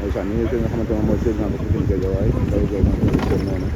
ndeysaan ñu ngi fi nga xamante ne mooy Seydina ba Pikine Guédiawaye Mbaye Gueye moom tamit seen noonu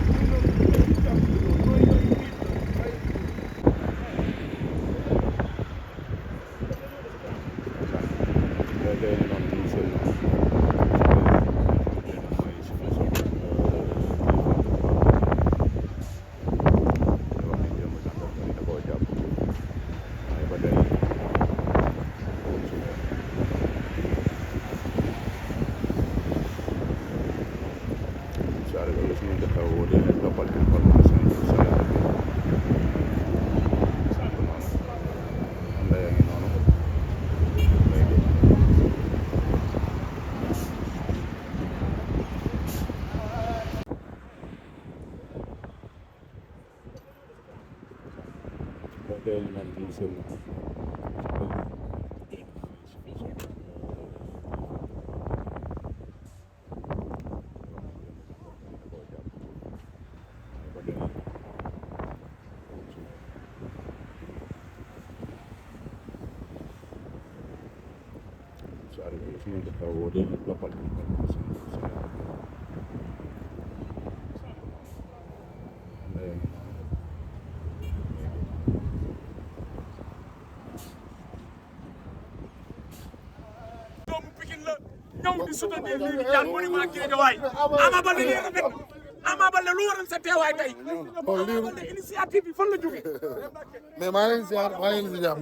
ñëw di soutenir lii di jaan monument Guédiawaye Ama Baldé lii rafet Ama Baldé lu waral sa teewaay tey Ama Baldé initiative bi fan la jógee mais maa ngi leen ziar maa ngi leen di jàmm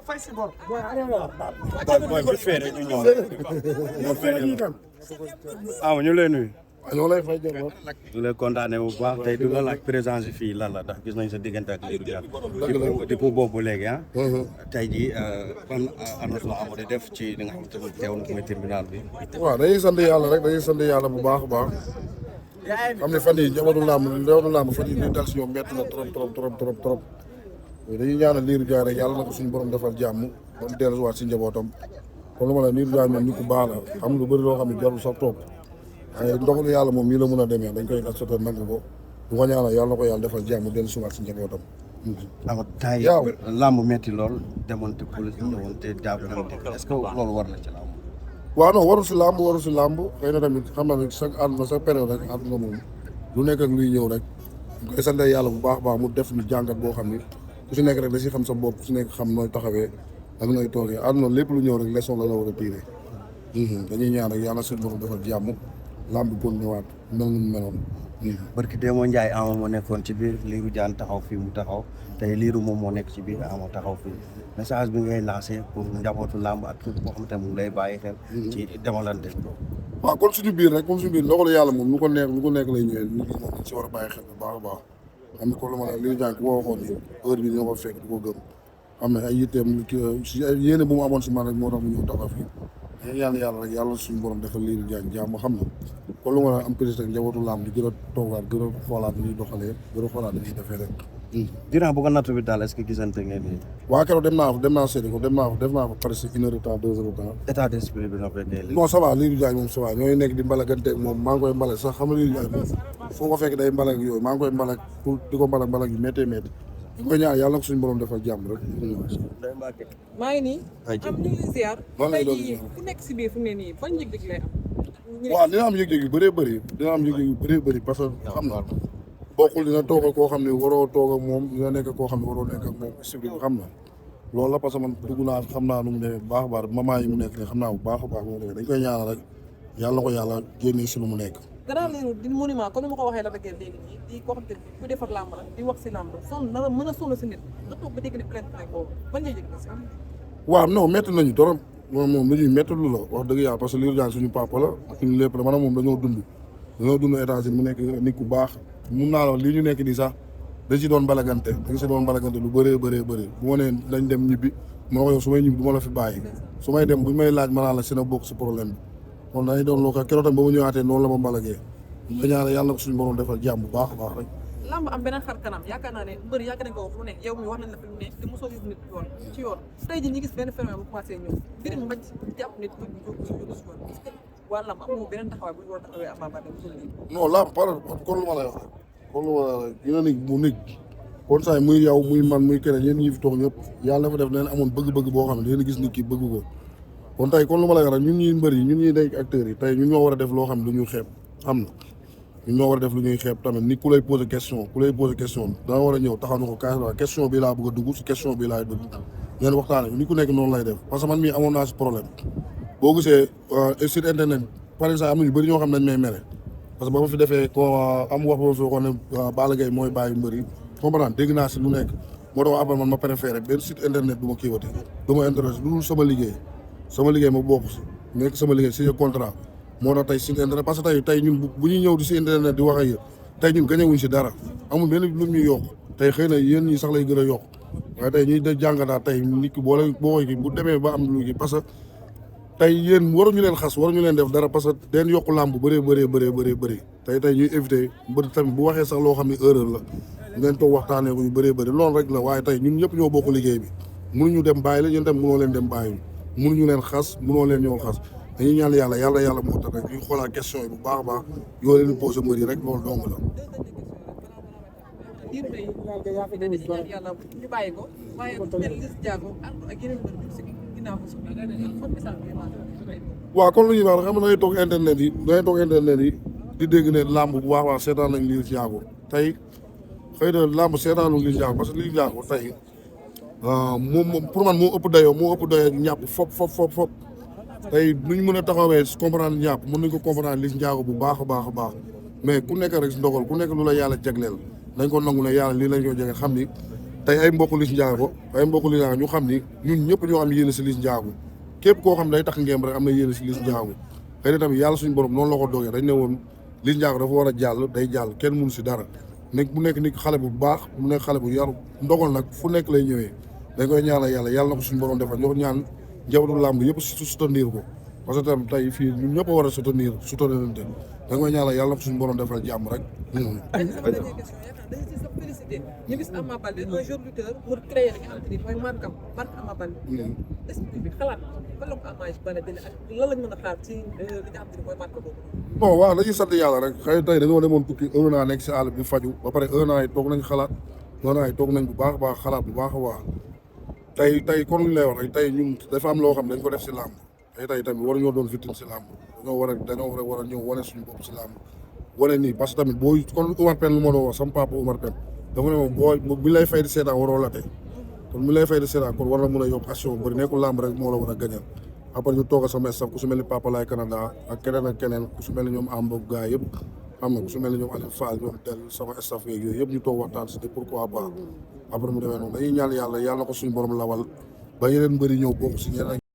fay si bor waaw ñu lay nuyu. ñoo lay fay jël ñu lay kontaanee bu baax tey du la laaj présence fii lan la ndax gis nañ sa diggante ak Lirou Diane. depuis boobu léegi ah. tey jii ban annonce la amoo di def ci li nga xamante ne teew na mooy tribunal bi. waaw dañuy sant yàlla rek dañuy sant yàlla bu baax a baax xam ne fan yii njabootu làmb fan yii li dal si ñoom métti na trop dañuy ñaanal Lirou Diane rek yàlla na ko suñu borom defal jàmm ba mu delluwaat si njabootam comme lu ma la Lirou Diane moom nit ku baax la xam lu bëri loo xam ne jarul sax toog waaye ndogalu yàlla moom nii la mën a demee dañ koy gas soto nangu ko du ko ñaanal yàlla na ko yàlla defal jàmm dellusiwaat si njabootam. waaw tey làmb métti lool demoon te police ñëwoon te jàppante est-ce que loolu war na ci làmb. waaw non warul si làmb xëy na tamit xam na ne chaque àdduna chaque période rek àdduna moom lu nekk ak luy ñëw rek ñu koy sant yàlla bu baax baax mu def ñu jàngat boo xam ni ku si nekk rek da si xam sa bopp ku si nekk xam nooy taxawee ak nooy toogee àdduna lépp lu ñëw rek leçon la la war a tiire dañuy ñaan rek yàlla suñu borom defal jàmm làmb bi ñëwaat mel ni mu meloon. barki Demba Ndiaye Ama moo nekkoon ci biir Lirou Diane taxaw fii mu taxaw tey Lirou moom moo nekk ci biir Ama taxaw fii message bi ngay lancé pour njabootu làmb ak képp koo xamante ne mu lay bàyyi xel. ci demalante bi. waaw kon suñu biir rek comme suñu biir ndogalu yàlla moom lu ko nekk lay ñëwee nit ñi moom dañ si war a bàyyi xel bu baax a baax xam ne ko lu ma ne Lirou Diane ku ko waxoon ni heure bi dina ko fekk di ko gëm xam ne ay yitteem si yéene bu mu amoon si man rek moo tax mu ñëw taxaw fii yàlla rek yàlla suñu borom defal Lirou Diane jàmm xam na kon lu ma am prise rek njabootu làmb di gën a toogaat gën a xoolaat ni ñuy doxalee gën a xoolaat ni ñuy defee rek. dinaa bëgg a nattu bi daal est-ce que gisante ngeen nii. waa keroog dem naa seeti ko def naa fa presque 1 heure de temps 2 heures de temps. état d'esprit bi nga koy dee. non ça va Lirou Diane moom ça va ñooy nekk di mbalaganteeg moom maa ngi koy mbalak sax xam nga Lirou Diane moom foo ko fekk day mbalak yooyu maa ngi koy mbalak pour di ko mbalak yu méttee métti di ko ñaan yàlla na ko suñu borom defal jàmm rek. maa ngi nii. am ñu ngi ziar. noonu lay doon tey ku nekk si biir fu mu ne nii ban yëg-yëg lay am. waaw dina am yëg-yëg yu bëree bëri parce que xam na bokkul dina toog ak koo xam ne waroo toog ak moom dina nekk koo xam ne waroo nekk ak moom sibli bi xam na loolu la parce que man dugg naa xam naa nu mu demee bu baax a baax moment yi mu nekk nii xam naa bu baax a baax nu mu demee dañ koy ñaanal rek yàlla na ko yàlla génnee si lu mu nekk. gannaaw Lirou di monument comme ni ma ko waxee la dëgg léegi nii di ko xam te ku defar làmb la di wax si làmb sonn na mën a sonn si nit nga toog ba dégg ne plainte rek boobu ban yëg-yëg la si am. waaw non métti nañu trop moom lu ñuy métti lu la wax dëgg yàlla parce que Lirou Diane suñu papa la suñu lépp la man moom dañoo dund États-Unis mu nekk nit ku baax mun naa la lii ñu nekk nii sax dañ si doon balagante lu bëree bu ma nee dañ dem ñibbi ma ne ko yow su may ñibbi du ma la fi bàyyi su may dem bu ñu may laaj ma naan la seen a bokk si problème bi kon dañuy doon loo ko keroog tam ba mu ñëwaatee noonu la ma mbalagee nga ñaanal yàlla na ko suñu borom defal jàmm bu baax a baax rek. lamb am beneen xar kanam yaakaar naa ne mbër yàgg nañ ko wax lu ne yow mi wax nañ la fi lu ne te mosoo yóbbu nit ci yoon tey jii ñu gis benn phénomène bu commencé ñëw mbir mi mbañ jàpp nit bu jóg si yoon est-ce que waa lamb amul beneen taxawaay bu ñu war a taxawee Ama Baldé mosul lii non lamb kon lu ma lay wax rek kon lu ma lay wax dina nekk mu nekk kon saa muy yow muy man muy keneen yéen ñi fi toog ñëpp yàlla dafa def leen amoon bëgg-bëgg boo xam ne da ngeen gis nit ki bëgg ko kon tey kon lu ma lay wax rek ñun ñuy mbër yi ñun ñuy nekk acteurs yi tey ñun ñoo war a def loo xam ne lu ñuy xeeb xam na ñun ñoo war a def lu ñuy xeeb tamit ni ku lay poser question danga war a ñëw taxaw na ko carrément question bi laa bëgg a dugg si question bi laay dugg ngeen waxtaane ni ku nekk noonu lay def parce que man mii amoon naa si problème boo gisee site internet par exemple am na ñu bëri ñoo xam ne dañ may mere parce que ba ma fi defee ko am wax ba ma fi waxoon ne Balla Gaye mooy bàyyi mbër yi comprendre dégg naa si lu nekk moo tax après man ma préféré benn site internet du ma kiiwati du ma intéressé lu dul sama liggéey ma bokk si nekk sama liggéey signé contrat moo tax tey site internet parce que tey ñun bu ñuy ñëw di si internet di wax ak yéen tey ñun gañewuñ si dara amul benn lu ñuy yokk tey xëy na yéen ñi sax lay gën a yokk waaye tey ñuy da jàngataat tey nit ki boo koy kii bu demee ba am lu kii parce que tey yéen waruñu leen xas waruñu leen def dara parce que den yokku làmb bu bëree tey ñuy éviter mbër tamit bu waxee sax loo xam ne erreur la ngeen toog waxtaanee ko yu bëri loolu rek la waaye tey ñun ñëpp ñoo bokk liggéey bi mënuñu dem bàyyi la yéen tam mënoo leen dem bàyyi mënuñu leen xas mënoo leen ñoo xas dañuy ñaan yàlla moo tax rek ñu xoolaat question yi bu baax a baax yoo leen di posé mbër yi rek loolu dong la. yàlla ñu bàyyi ko waaye mel Liss Ndiago ak yeneen mbër ñu si ginnaaw ko waaw kon lu ñuy wax xam nga dangay toog internet yi di dégg ne làmb bu baax waa seetaan nañ Liss Ndiago tey xëy na làmb seetaanu Liss Ndiago parce que Liss Ndiago tey moom pour man moo ëpp dayoo ñàpp fop tey nuñ mën a taxawee comprendre ñàpp mën nañ ko comprendre Liss Ndiago bu baax a baax mais ku nekk rek si ndogal ku nekk lu la yàlla jagleel dañ ko nangu ne yàlla lii lañ ko jege xam ni tey ay mbokk Liss Ndiago ñu xam ni ñun ñëpp ñoo am yéene si Liss Ndiago képp koo xam ne day tax ngeem rek am na yéene si Liss Ndiago xëy na tamit yàlla suñu borom noonu la ko dogee dañ ne woon Liss Ndiago dafa war a jàll day jàll kenn mënu si dara nekk mu nekk ni xale bu baax mu nekk xale bu yaru ndogal nag fu nekk lay ñëwee dañ koy ñaanal yàlla na ko suñu borom defal ñoo ñaan njabootu làmb yëpp soutenir ko parce que tam tey fii ñun ñëpp a war a soutenir dañ koy ñaanal yàlla na ko suñu borom defal jàmm rek. ñu gis Ama Baldé un jeune lutteur pour créer li nga xamante ni mooy marque Ama Baldé. esprit bi xalaat fan la ko Ama Baldé ak lan lañ mën a xaar ci li nga xamante ni mooy marque boobu. bon waaw dañuy sant yàlla rek xëy tey dañoo demoon tukki 1 an nekk si àll bi faju ba pare 1 an yi toog nañ xalaat 1 an yi toog nañ bu baax a baax xalaat bu baax a baax tey kon lu ñu lay wax rek tey ñun dafa am loo xam dañ ko def si làmb tey tamit waruñoo doon victime si làmb dañoo war a ñëw wane suñu bopp si làmb wane nii parce que tamit boo kon Omar Pène lu ma doon wax sama papa Omar Pène dafa ne moom bi lay fay di seetaan waroo la tey kon bi lay fay di seetaan kon war na mën a yokk action bëri nekkul làmb rek moo la war a gañal après ñu toog a sama staff ku su mel ni Papa Laay Canada ak keneen ku su mel ni ñoom Ambo gaa yëpp xam nga ku su mel ni ñoom Aliou Fall ñoom tel sama staff yeeg yooyu yëpp ñu toog waxtaan si pourquoi pas après mu demee noonu dañuy ñaan yàlla na ko suñu borom lawal ba yeneen mbëri ñëw bokk si ñeneen